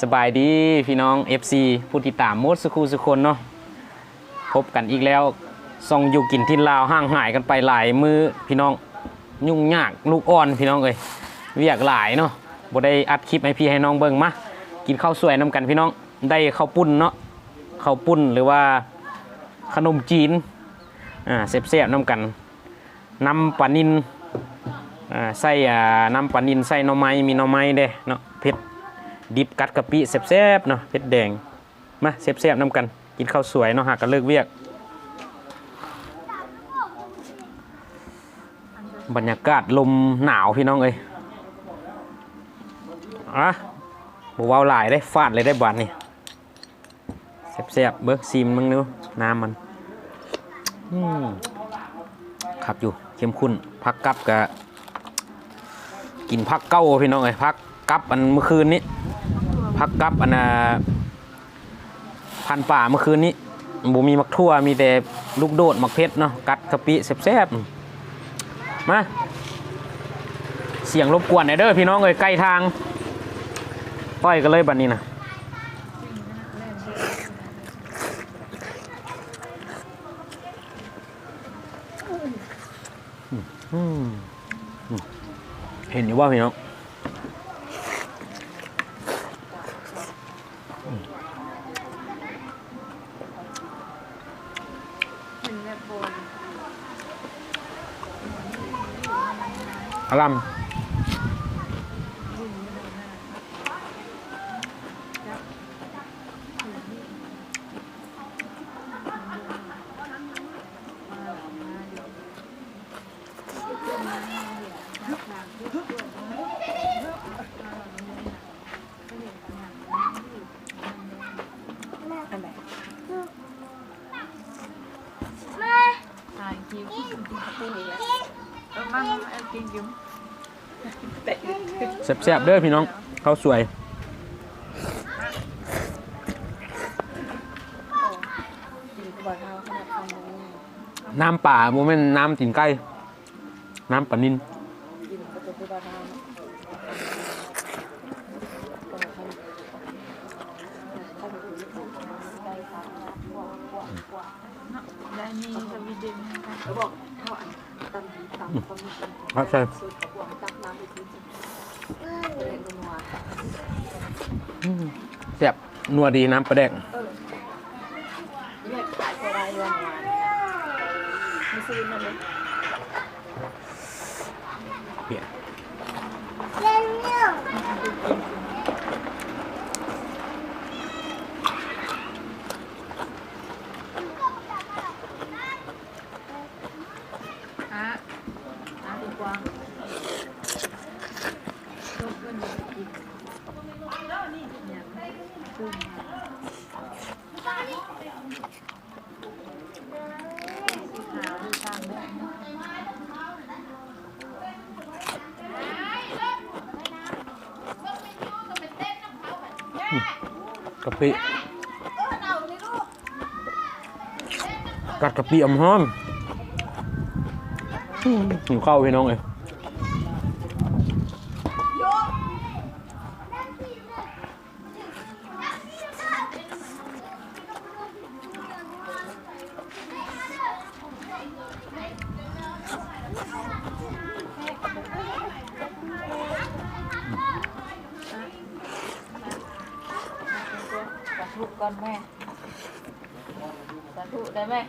ສະບາຍດີພີ່ນ້ອງ ເອັຟຊີ ຜູ້ຕິດຕາມໝົດສູ່ຄູ່ສູ່ຄົນເນາະ, ພົບກັນອີກແລ້ວ ຊ່ອງຢູ່ກິນຖິ່ນລາວ ຫ່າງຫາຍກັນໄປຫຼາຍມື້ພີ່ນ້ອງ, ຫຍຸ້ງຍາກລູກອ່ອນພີ່ນ້ອງເອີຍ, ວຽກຫຼາຍເນາະ, ບໍ່ໄດ້ອັດຄລິບໃຫ້ພີ່ໃຫ້ນ້ອງເບິ່ງ. ມາກິນເຂົ້າສວຍນຳກັນພີ່ນ້ອງ, ໄດ້ເຂົ້າປຸ້ນເນາະ, ເຂົ້າປຸ້ນ ຫຼືວ່າຂະໜົມຈີນ ອາ ແຊບໆນຳກັນ. ນ້ຳປານິນ ອາ ໃສ່ ອາ ນ້ຳປານິນ ໃສ່ໜໍ່ໄມ້ ມີໜໍ່ໄມ້ເດ້ເນາະ, ເຜັດດິບກັດກະປິແຊບໆເນາະ, ເຜັດແດງ. ມາແຊບໆນຳກັນ ກິນເຂົ້າສວຍເນາະ, ຫາກະເລີກວຽກ. ບັນຍາກາດລົມໜາວພີ່ນ້ອງເອີຍ. ອາ ບໍ່ເວົ້າຫຼາຍເດ້, ຟາດເລີຍເດ້ບາດນີ້. ແຊບໆ ເບິ່ງ ຊີມເບິ່ງດູນ້ຳມັນ. ອືມ ຄັກຢູ່ ເຂັ້ມຂຸ້ນ. ຜັກກັບກະກິນຜັກເກົ່າພີ່ນ້ອງເອີຍ, ຜັກກັບອັນມື້ຄືນນີ້, ຜັກກັບອັນ ອາ ພັນປາມື້ຄືນນີ້. ບໍ່ມີໝາກຖົ່ວ ມີແຕ່ລູກໂດດ ໝາກເຜັດເນາະ, ກັດກະປິແຊບໆ. ມາ ສຽງລົບກວນແດ່ເດີພີ່ນ້ອງເອີຍ, ໃກ້ທາງ. ປ່ອຍກັນເລີຍບັດນີ້ນະ. ອືມ ເຫັນຢູ່ບໍ່ພີ່ນ້ອງ? ອາລຳ ອັນໃດ? ຖ່າຍຄລິບ ເອີ ມາ ມາ ກິນຢູ່. ແຊບໆເດີພີ່ນ້ອງ ເຂົ້າສວຍ. ນ້ຳປາ ບໍ່ແມ່ນນ້ຳຕີນໄກ່, ນ້ຳປານິນ. ໄດ້ມີສະວີເດັນ ອືມ ຜັກໃສ່ ອືມ ແຊບ ນົວດີ ນ້ຳປາແດກ. ອືມ ກະປິ ກັດກະປິຫອມໆ. ອືມ ຫິວເຂົ້າພີ່ນ້ອງເອີຍ. ສາທຸກ່ອນແມ່ ສາທຸໄດ້ແມ່.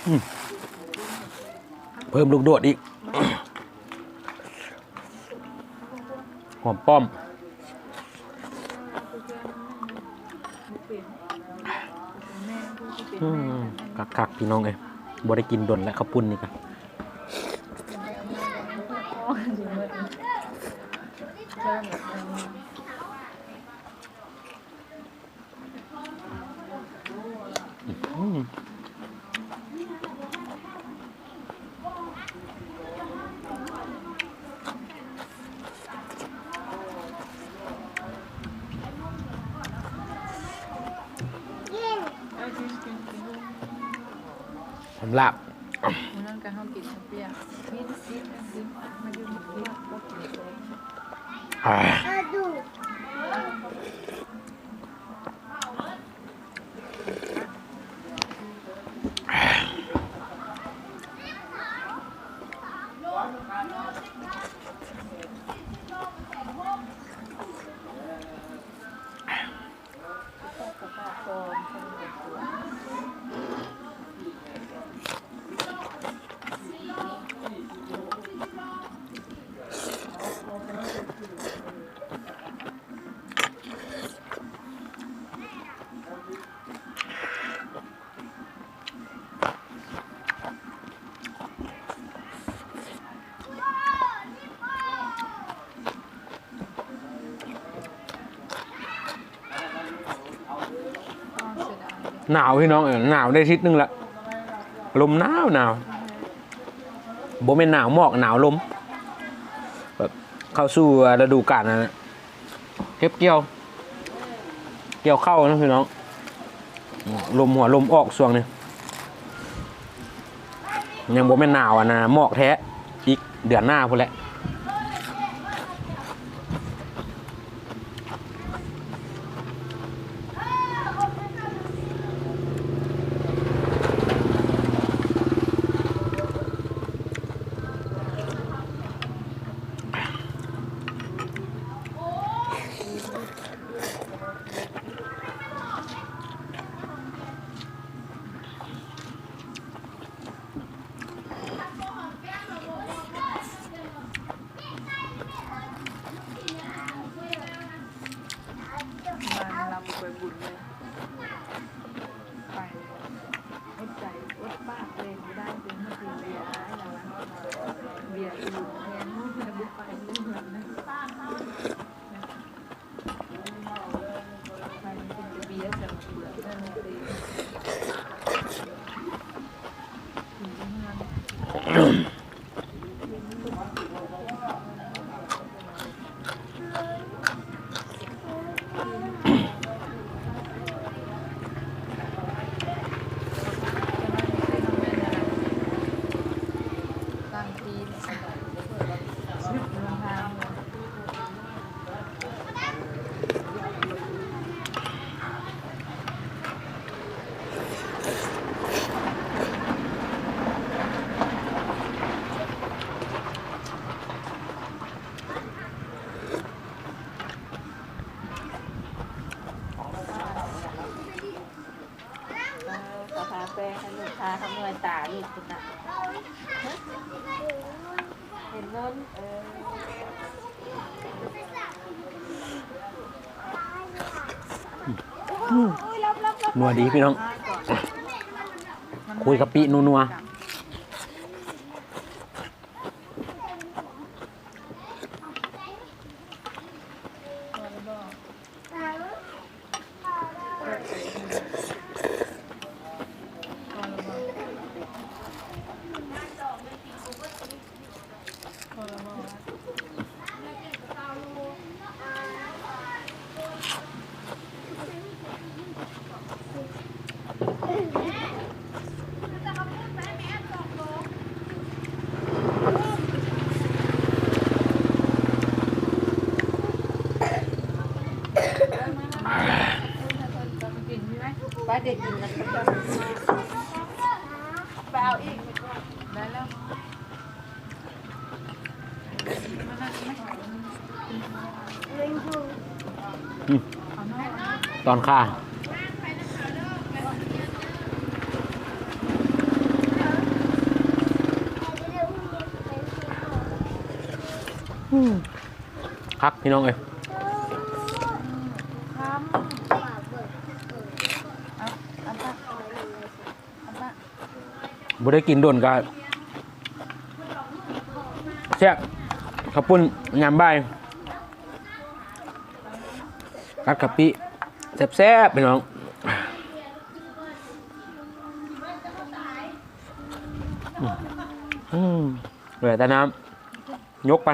ອືມ ເພີ່ມລູກໂດດອີກ ຫອມປ້ອມ. ອືມ ຄັກໆ ພີ່ນ້ອງເອີຍ, ບໍ່ໄດ້ກິນດົນແລ້ວ ເຂົ້າປຸ້ນນີ້ກະ. ອືມ ສຳລັບ ມື້ນັ້ນກໍເຮົາກິນເປີຍ ອ່າ ໜາວພີ່ນ້ອງເອີຍ ໜາວໄດ້ທິດໜຶ່ງລະ ລົມໜາວໜາວ ບໍ່ແມ່ນໜາວໝອກ ໜາວລົມ ແບບເຂົ້າສູ່ລະດູການ ເກັບກ່ຽວ ກ່ຽວເຂົ້າເນາະພີ່ນ້ອງ ລົມຫົວລົມອອກຊ່ວງນີ້ ຍັງບໍ່ແມ່ນໜາວອັນນ່າ ໝອກແທ້ ອີກເດືອນໜ້າພຸ້ນແຫຼະ. ເອີ ເຂົາທາແປ້ງໃຫ້ລູກຄ້າເຂົາເມື່ອຍຕາລູກພຸ້ນນະ ເຫັນເງິນ ເອີ ອືມ ນົວດີພີ່ນ້ອງ ຄຸຍກະປິນົວໆ. ໄປເດັກກິນກັນ ໄປເອົາອີກ ໄດ້ແລ້ວ. ອືມ ຕອນຄ່າ ອືມ ຄັກພີ່ນ້ອງເອີຍ. ບໍ່ໄດ້ກິນດົນກະແຊບ ເຂົ້າປຸ້ນຍາມບ່າຍ. ກັດກະປິ ແຊບໆ ພີ່ນ້ອງ. ອືມ ເຫຼືອແຕ່ນ້ຳ ຍົກໄປ.